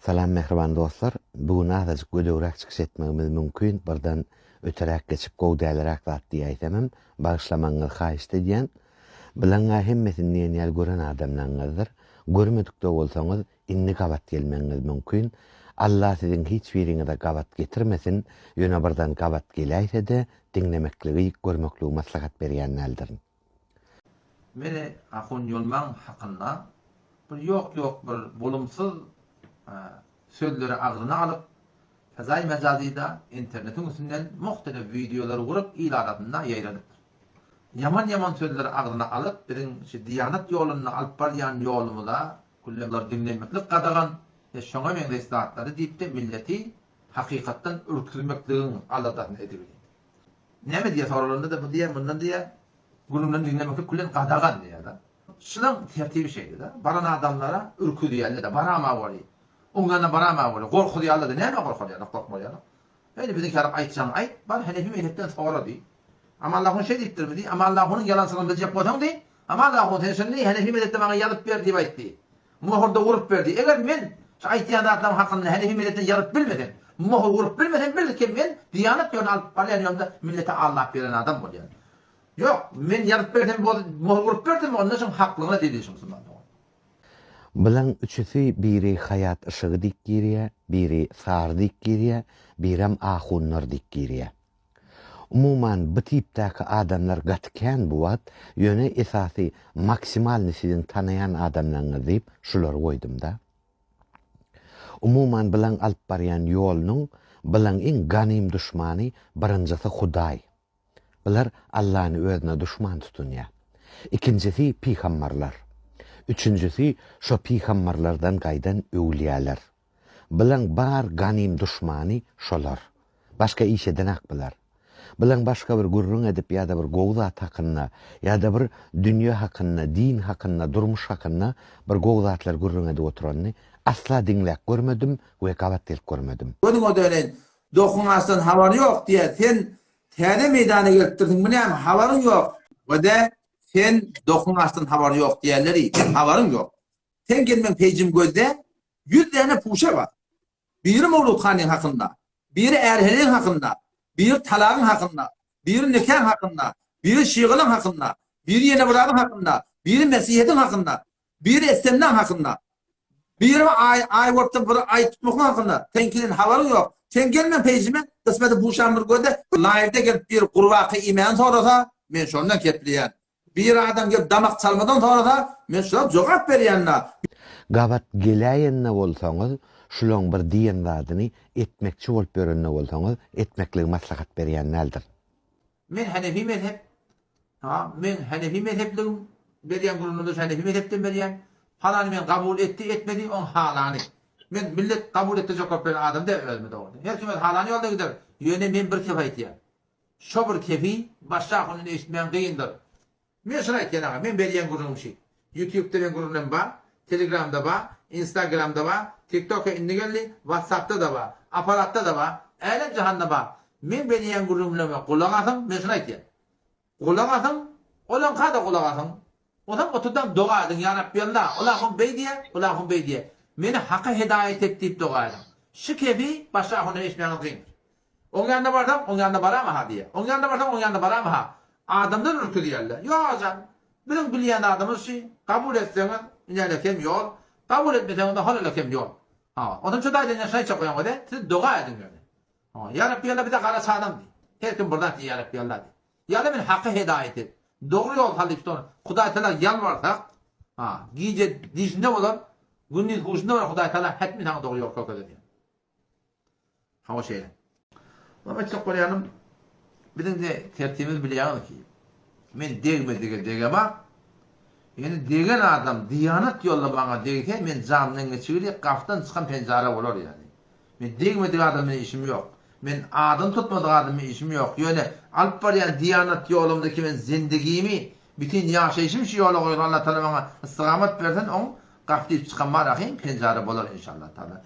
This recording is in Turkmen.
Salam mähriban dostlar! Bu gün azajyk gödegräk çykyş etmegimiz mümkin, birden öteräk geçip gowy dälräk zat diýäýsemem, bagyşlamagyňyzy haýyşt edýän. Bileňä hemmesini diýen ýaly gören adamlaryňyzdyr. Görmedik-de bolsaňyz, indi gabat gelmegiňiz mümkin. Alla siziň hiç biriňize gabat getirmesin, ýöne birden gabat geläýse-de, diňlemekligi, görmekligi maslahat berýän däldirin. Meni Ahun Ýolmaň hakynda bir ýok-ýok bir bolumsyz sözleri agzyna alyp, fezaý mejazyda internetiň üstünden muhtelif wideolary gurup il arasynda ýaýradypdyr. Ýaman-ýaman sözleri agzyna alyp biziň şu diýanat ýolunda alyp barýan ýolumyza küllemler diňlemeklik gadagan we şoňa meňzeş zatlary diýip-de milleti hakykatdan ürküzmekligiň aladasyny edibilýär. Näme diýýär soralanda-da bu diýýär mundan diýýär gürrüňlerini diňlemeklik küllen gadagan diýýär-de. Şulaň tertibi şeýle-de. Baran adamlara ürküzýärler-de, barama weli. Oň ýanyna barama weli, gorkuzýarlar-da. Nämä gorkarýarlar, gorkmaýarlar. Indi biziň ýaly aýtjagyňy aýt, bar Henefi mezhepden sora diý. Aman Allahun şeý diýipdirmi diý, Aman Allahunyň ýalançylygyny biljek bolsaň diý, Aman Allahun sen şuny diý, Henefi mezhepde maňa ýazyp ber diýip aýt diý. Möhür-de urup ber diý. Eger men şu aýtýan zatlarym hakynda Henefi mezhepden ýazyp bilmesem, möhür urup bilmesem, bil ki men diýanat ýoluny alyp barýan ýolumda millete aldap ýören adam bolýan. Ýok, men ýazyp bersem, möhür urup bersem, onda şuň haklygyna delil şu musulman dogan. Bulaň üçüsi biri Haýat yşygy diýip girýä, biri Sary diýip girýä, birem Ahunlar diýip girýä. Umuman bu tipdäki adamlar gaty kän bu wagt, ýöne esasy maksimalny siziň tanaýan adamlaryňyz diýip şulary goýdumda. Umuman bulaň alyp barýan ýolunyň bulaň iň ganym duşmany birinjisi Hudaý. Bular Allany özüne duşman tutunýar. Ikinjisi pygambarlar. Üçünjisi şo pygambarlardan gaýdan öwlüýäler. Bilaň bar ganym duşmany şolar. Başga iş edenak bular. Bilaň başga bir gürrüň edip ýa-da bir gowy zat hakynda, ýa-da bir dünýe hakynda, din hakynda, durmuş hakynda bir gowy zatlar gürrüň edip oturanyny asla diňläp görmedim we gabat gelip görmedim. Gözüňe döneýin, dokuň açdan habary ýok diýýär. Sen täze meýdana gelipdirsiň, bu näme, habaryň ýok. Wede, sen dokuň açdan habary ýok diýýärleri, sen habaryň ýok. Sen gel meň peýjim gözle, ýüz däne puşa bar. Biri Mowlud hanyň hakynda, biri är-heleýiň hakynda, biri talagyň hakynda, biri nikaň hakynda, biri şygylyň hakynda, biri ýene bir zadyň hakynda, biri mesihediň hakynda, biri essemläň hakynda, biri aý aý bolupdyr bir aý tutmakyň hakynda. Seňkiden habaryň ýok. Sen gel meň peýjime, kysmeti puşam bir gözle, laýwda gelip biri gurbaka iýmäni sorasa, men şondan kepleýän. Bir adam gelip damak çalmadan sorasa, men şular jogap berýän-da. Gabat geläýende bolsaňyz, şulaň bir diýen zadyny etmekçi bolup ýörende bolsaňyz, etmekligi maslahat berýän däldir. Men Hanefi mezhep. Ha, men Hanefi mezhepligim, berýän gürrüňimi şu Hanefi mezhepden berýän. Palany men kabul etdi, etmedi, oň halany. Men millet kabul etdirjek bolup ýören adam däl özüme dogry. Her kim öz halany ýolda gider. Ýöne men bir kep aýtýan. Şo bir kefi başga ahundan eşitmäň gyndyr. Men şuny aýtýan aga, men berýän gürrüňim şi. Ýutubda meň gürrüňlerim bar, Telegramda bar, Instagramda bar, Tiktoka indi geldi, Watsapda-da bar, aparatda-da bar, älem jahanda bar. Meň berýän gürrüňlerime gulak asyň, men şuny aýtýan. Gulak asyň, olaňka-da gulak asyň. Onsoň oturdam doga ediň, Ýa Rabbi Alla, ol ahun beý diýýär, bul ahun beý diýýär. Meni haka hedaýat et diýip doga ediň. Şu kefi başga ahundan eşitmäňiz kyndyr. Oň ýanyna barsaň, oň ýanyna barama-ha diýýär. Oň ýanyna barsaň, oň ýanyna barama-ha. Adamdan ürküzýärler. Ýok ajan, biziň bilýän zadymyz şi, kabul etseňiz, inäle kem ýol, kabul etmeseňiz-de holala kem ýol. Hawa, onsoň şu taýdan ýa şaý çykaýaň özi, siz doga ediň ýöne. Hawa, Ýa Rabbi Alla bize garaç adam diý. Her kim bir zat diý, Ýa Rabbi Alla diý. Ýa-da meni haka hedaýat et. Dogry ýol sal diýip şonda Hudaý Tagala ýalbarsak, ha, gije dişinde bolar, gündiz huşunda bolar Hudaý Tagala hetmi saňa dogry ýol görkezer diýýär. Hawa şeýle. Muny aýtjak bolýanym, biziň de tertibimiz bilýäňiz ki, men degmedige degemak, ýöne degen adam diýanat ýolda maňa degse, men jamdan geçigili gapdan çykan penjara bolar ýaly. Men degmedik adam bilen işim ýok. Men adyny tutmadyk adam bilen işim ýok. Ýöne alyp barýan diýanat ýolumdaky men zendigimi, bütin ýaşaýşym şu ýola goýup Allatagala maňa ystygamat bersin, oň gap diýip çykan bar ahym penjara bolar inşallah taala.